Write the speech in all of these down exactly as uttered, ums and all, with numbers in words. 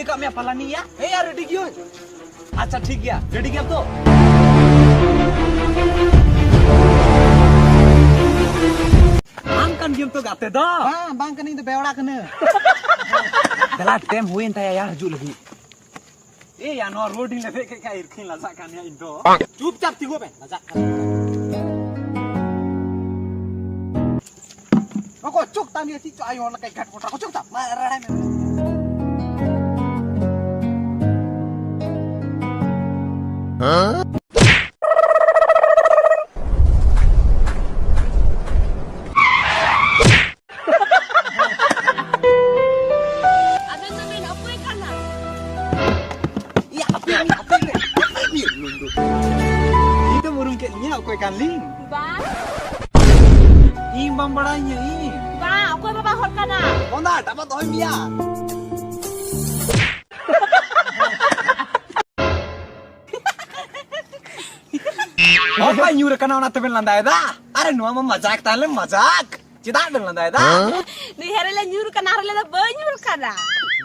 ᱠᱟᱜ ᱢᱮᱭᱟ ᱯᱟᱞᱟᱱᱤ ᱭᱟ? ᱦᱮᱸ ᱭᱟ, ᱨᱮᱰᱤ ᱜᱤᱭᱟᱹᱧ᱾ ᱟᱪᱪᱷᱟ, ᱴᱷᱤᱠ ᱜᱮᱭᱟ, ᱨᱮᱰᱤ ᱜᱮᱭᱟᱢ ᱛᱚ? ᱟᱢ ᱠᱟᱱ ᱜᱮᱭᱟᱢ ᱛᱚ ᱜᱟᱛᱮ ᱫᱚ? ᱵᱟᱝ, ᱵᱟᱝ ᱠᱟᱹᱱᱟᱹᱧ, ᱤᱧ ᱫᱚ ᱵᱮᱣᱲᱟ ᱠᱟᱹᱱᱟᱹᱧ᱾ ᱫᱮᱞᱟ, ᱴᱟᱭᱤᱢ ᱦᱩᱭᱮᱱ ᱛᱟᱭᱟ ᱭᱟ ᱦᱤᱡᱩᱜ ᱞᱟᱹᱜᱤᱫ᱾ ᱮ ᱭᱟ, ᱱᱚᱣᱟ ᱨᱳᱰ ᱤᱧ ᱞᱮᱵᱮᱫ ᱠᱮᱫ ᱠᱷᱟᱱ ᱤᱨᱠᱷᱤᱧ ᱞᱟᱡᱟᱜ ᱠᱟᱱ ᱭᱟ ᱤᱧ ᱫᱚ᱾ ᱪᱩᱯᱪᱟᱯ ᱛᱤᱸᱜᱩ ᱢᱮ, ᱞᱟᱡᱟᱜ ᱠᱟᱱ᱾ ᱚᱠᱚ ᱪᱩᱠ ᱛᱟᱢ ᱭᱟ, ᱪᱮᱫ ᱪᱚ ᱟᱭᱳ ᱦᱚᱲ ᱞᱮᱠᱟᱭ ᱜᱷᱟᱴ ᱯᱚᱴᱟ ᱠᱚ ᱪᱩᱠ ᱛᱟᱢ᱾ ᱢᱟ ᱨᱟᱲᱟᱭ ᱢᱮ᱾ ᱟᱵᱮᱱ ᱫᱚᱵᱮᱱ ᱚᱠᱚᱭ ᱠᱟᱱᱟ? ᱤᱭᱟᱹ, ᱦᱟᱯᱮ, ᱦᱟᱯᱮ, ᱦᱟᱯᱮ, ᱦᱟᱯᱮ, ᱦᱟᱯᱮ, ᱱᱩᱭ ᱫᱚ᱾ ᱤᱧ ᱫᱚᱢ ᱩᱨᱩᱢ ᱠᱮᱫ ᱞᱤᱧᱟ, ᱚᱠᱚᱭ ᱠᱟᱱ ᱞᱤᱧ? ᱵᱟᱝ᱾ ᱤᱧ ᱵᱟᱢ ᱵᱟᱲᱟᱭᱤᱧᱟ, ᱤᱧ? ᱵᱟᱝ, ᱚᱠᱚᱭ ᱵᱟᱵᱟ ᱦᱚᱲ ᱠᱟᱱᱟ? ᱚᱱᱟ ᱰᱟᱵᱟ ᱫᱚᱦᱚᱭ ᱢᱮᱭᱟ᱾ ᱚᱠᱚᱭ ᱧᱩᱨ ᱟᱠᱟᱱᱟ, ᱚᱱᱟ ᱛᱮᱵᱮᱱ ᱞᱟᱸᱫᱟᱭᱮᱫᱟ? ᱟᱨᱮ, ᱱᱚᱣᱟ ᱢᱟ ᱢᱟᱡᱟᱠ ᱛᱟᱦᱮᱸ ᱞᱮᱱ, ᱢᱟᱡᱟᱠ᱾ ᱪᱮᱫᱟᱜ ᱵᱮᱱ ᱞᱟᱸᱫᱟᱭᱮᱫᱟ? ᱱᱩᱭ ᱦᱮᱨᱮᱞᱮ ᱧᱩᱨ ᱠᱟᱱᱟ, ᱟᱨ ᱟᱞᱮ ᱫᱚ ᱵᱟᱹᱧ ᱧᱩᱨ ᱠᱟᱱᱟ᱾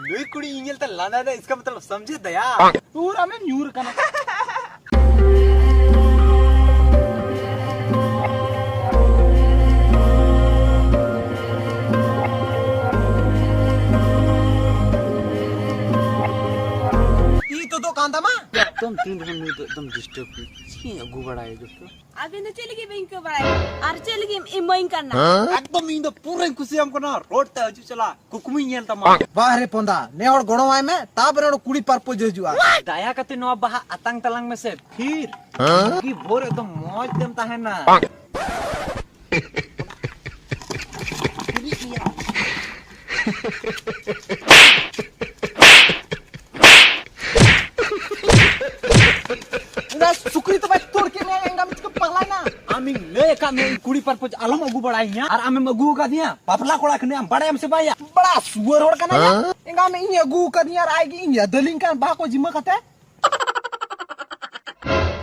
ᱱᱩᱭ ᱠᱩᱲᱤ ᱤᱧ ᱧᱮᱞᱛᱮ ᱞᱟᱸᱫᱟᱭᱮᱫᱟ, ᱤᱥᱠᱟ ᱢᱚᱛᱞᱚᱵ ᱥᱚᱢᱡᱷᱮ ᱫᱟᱭᱟ᱾ ᱩᱨ ᱟᱢᱮᱢ ᱧᱩᱨ ᱠᱟᱱᱟ᱾ ᱤ ᱛᱚ ᱫᱚ ᱠᱟᱱ ᱛᱟᱢᱟ᱾ ᱮᱠᱫᱚᱢ ᱛᱤᱱ ᱨᱮᱦᱚᱸ ᱱᱩᱭ ᱫᱚ ᱮᱠᱫᱚᱢ ᱰᱤᱥᱴᱟᱵ ᱜᱮ᱾ ᱪᱮᱫ ᱤᱧ ᱟᱹᱜᱩ ᱵᱟᱲᱟᱭᱟ ᱡᱚᱛᱚ? ᱟᱹᱵᱤᱱ ᱫᱚ ᱪᱮᱫ ᱞᱟᱹᱜᱤᱫ ᱵᱤᱱ ᱤᱱᱠᱟᱹ ᱵᱟᱲᱟᱭᱟ? ᱟᱨ ᱪᱮᱫ ᱞᱟᱹᱜᱤᱫ ᱮᱢ ᱤᱢᱟᱹᱧ ᱠᱟᱱᱟ? ᱮᱠᱫᱚᱢ ᱤᱧ ᱫᱚ ᱯᱩᱨᱟᱹᱧ ᱠᱩᱥᱤᱭᱟᱢ ᱠᱟᱱᱟ᱾ ᱨᱳᱰ ᱛᱮ ᱦᱤᱡᱩᱜ ᱪᱟᱞᱟᱜ ᱠᱩᱠᱢᱩᱧ ᱧᱮᱞ ᱛᱟᱢᱟ᱾ ᱵᱟᱦ ᱨᱮ ᱯᱚᱸᱫᱟ, ᱱᱮ ᱦᱚᱲ ᱜᱚᱲᱚᱣᱟᱭ ᱢᱮ, ᱛᱟᱯᱚᱨᱮ ᱚᱸᱰᱮ ᱠᱩᱲᱤ ᱯᱟᱨᱯᱳᱡᱽ ᱦᱤᱡᱩᱜᱼᱟ᱾ ᱫᱟᱭᱟ ᱠᱟᱛᱮ ᱱᱚᱣᱟ ᱵᱟᱦᱟ ᱟᱛᱟᱝ ᱛᱟᱞᱟᱝ ᱢᱮᱥᱮ, ᱯᱷᱤᱨ᱾ ᱡᱤᱱᱫᱮᱜᱤ ᱵᱷᱳᱨ ᱮᱠᱫᱚᱢ ᱢᱚᱡᱽ ᱛᱮᱢ ᱛᱟᱦᱮᱱᱟ᱾ ᱚᱱᱟ ᱥᱩᱠᱨᱤ ᱛᱚ ᱵᱟᱭ ᱛᱚᱲ ᱠᱮᱫ ᱢᱮᱭᱟ, ᱮᱸᱜᱟ ᱢᱤᱪᱠᱟᱹ ᱯᱟᱜᱞᱟᱭᱱᱟ᱾ ᱟᱢᱤᱧ ᱞᱟᱹᱭ ᱟᱠᱟᱫ ᱢᱮᱭᱟ, ᱤᱧ ᱠᱩᱲᱤ ᱯᱟᱨᱯᱚᱡᱽ ᱟᱞᱚᱢ ᱟᱹᱜᱩ ᱵᱟᱲᱟᱭᱤᱧᱟ, ᱟᱨ ᱟᱢᱮᱢ ᱟᱹᱜᱩ ᱟᱠᱟᱫᱤᱧᱟ᱾ ᱵᱟᱯᱞᱟ ᱠᱚᱲᱟ ᱠᱟᱹᱱᱟᱹᱧ, ᱟᱢ ᱵᱟᱲᱟᱭᱟᱢ ᱥᱮ ᱵᱟᱝᱭᱟ? ᱵᱟᱲᱟ ᱥᱩᱣᱟᱹᱨ ᱦᱚᱲ ᱠᱟᱱᱟᱭᱟ᱾ ᱦᱮᱸ? ᱮᱸᱜᱟ ᱢᱮ ᱤᱧ ᱟᱹᱜᱩ ᱟᱠᱟᱫᱤᱧᱟ ᱟᱨ ᱟᱡ ᱜᱮ ᱤᱧ ᱫᱟᱹᱞᱤᱧ ᱠᱟᱱ ᱵᱟᱦᱟ ᱠᱚ ᱡᱤᱢᱟᱹ ᱠᱟᱛᱮ᱾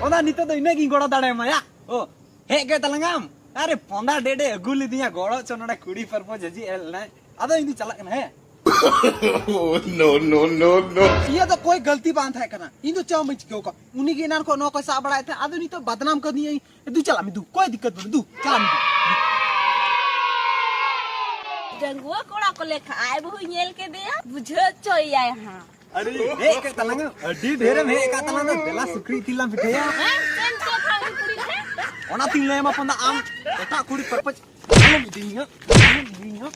ᱚᱱᱟ ᱱᱤᱛᱚᱜ ᱫᱚ ᱤᱱᱟᱹᱜ ᱜᱤᱧ ᱜᱚᱲᱚ ᱫᱟᱲᱮᱭᱟᱢᱟ ᱭᱟ᱾ ᱚ, ᱦᱮᱡ ᱜᱮ ᱛᱟᱞᱟᱝ ᱟᱢ? ᱟᱨᱮ ᱯᱚᱸᱫᱟ ᱰᱮᱰᱮ ᱟᱹᱜᱩ ᱞᱤᱫᱤᱧᱟ ᱜᱚᱲᱚ ᱪᱚ ᱱᱚᱰᱮ ᱠᱩᱲᱤ ᱯᱟᱨᱯᱚᱡᱽ ᱦᱤᱡᱩᱜ ᱦᱮᱡ ᱞᱮᱱᱟᱭ᱾ ᱟᱫᱚ ᱤᱧ ᱫᱚ ᱪᱟᱞᱟᱜ ᱠᱟᱱᱟ, ᱦᱮᱸ᱾ Oh, no, no, no, no. ᱤᱧᱟᱹᱜ ᱫᱚ ᱠᱳᱭ ᱜᱟᱹᱞᱛᱤ ᱵᱟᱝ ᱛᱟᱦᱮᱸ ᱠᱟᱱᱟ᱾ ᱤᱧ ᱫᱚ ᱪᱮᱫ ᱦᱚᱸ ᱵᱟᱹᱧ ᱪᱤᱠᱟᱹ ᱟᱠᱟᱫ᱾ ᱩᱱᱤ ᱜᱮ ᱮᱱᱟᱱ ᱠᱷᱚᱱ ᱱᱚᱣᱟ ᱠᱚᱭ ᱥᱟᱵ ᱵᱟᱲᱟᱭᱮᱫ ᱛᱟᱦᱮᱸᱫ, ᱟᱫᱚ ᱱᱤᱛᱚᱜ ᱵᱟᱫᱱᱟᱢ ᱠᱟᱹᱫᱤᱧᱟᱹ᱾ ᱫᱩ ᱪᱟᱞᱟᱜ ᱢᱮ, ᱫᱩ᱾ ᱠᱳᱭ ᱫᱤᱠᱠᱟᱛ ᱵᱟᱹᱱᱩᱜ, ᱫᱩ ᱪᱟᱞᱟᱜ ᱢᱮ, ᱫᱩ᱾ ᱰᱟᱺᱜᱩᱣᱟᱹ ᱠᱚᱲᱟ ᱠᱚ ᱞᱮᱠᱷᱟ ᱟᱡ ᱵᱟᱹᱦᱩᱭ ᱧᱮᱞ ᱠᱮᱫᱮᱭᱟ, ᱵᱩᱡᱷᱟᱹᱣ ᱦᱚᱪᱚᱭᱮᱭᱟᱭ ᱦᱟᱸᱜ᱾ ᱟᱹᱰᱤ ᱦᱮᱡ ᱟᱠᱟᱫ ᱛᱟᱞᱟᱝᱟ, ᱟᱹᱰᱤ ᱰᱷᱮᱨᱮᱢ ᱦᱮᱡ ᱟᱠᱟᱫ ᱛᱟᱞᱟᱝᱟ᱾ ᱫᱮᱞᱟ ᱥᱩᱠᱨᱤ ᱤᱛᱤᱞ ᱞᱟᱝ ᱯᱤᱴᱷᱟᱹᱭᱟ᱾ ᱦᱮᱸ? ᱪᱮᱫ ᱮᱢ ᱪᱮᱫ ᱦᱟᱸᱜ ᱩᱱᱤ ᱠᱩᱲᱤ ᱴᱷᱮᱱ? ᱚᱱᱟ ᱛᱤᱧ ᱞᱟᱹᱭ ᱟᱢᱟ ᱯᱚᱱᱫᱟ, ᱟᱢ ᱮᱴᱟᱜ ᱠᱩᱲᱤ ᱯᱟᱨᱯᱟᱪ ᱟᱞᱚᱢ ᱤᱫᱤᱧᱟ, ᱟᱞᱚᱢ ᱤᱫᱤᱧᱟ᱾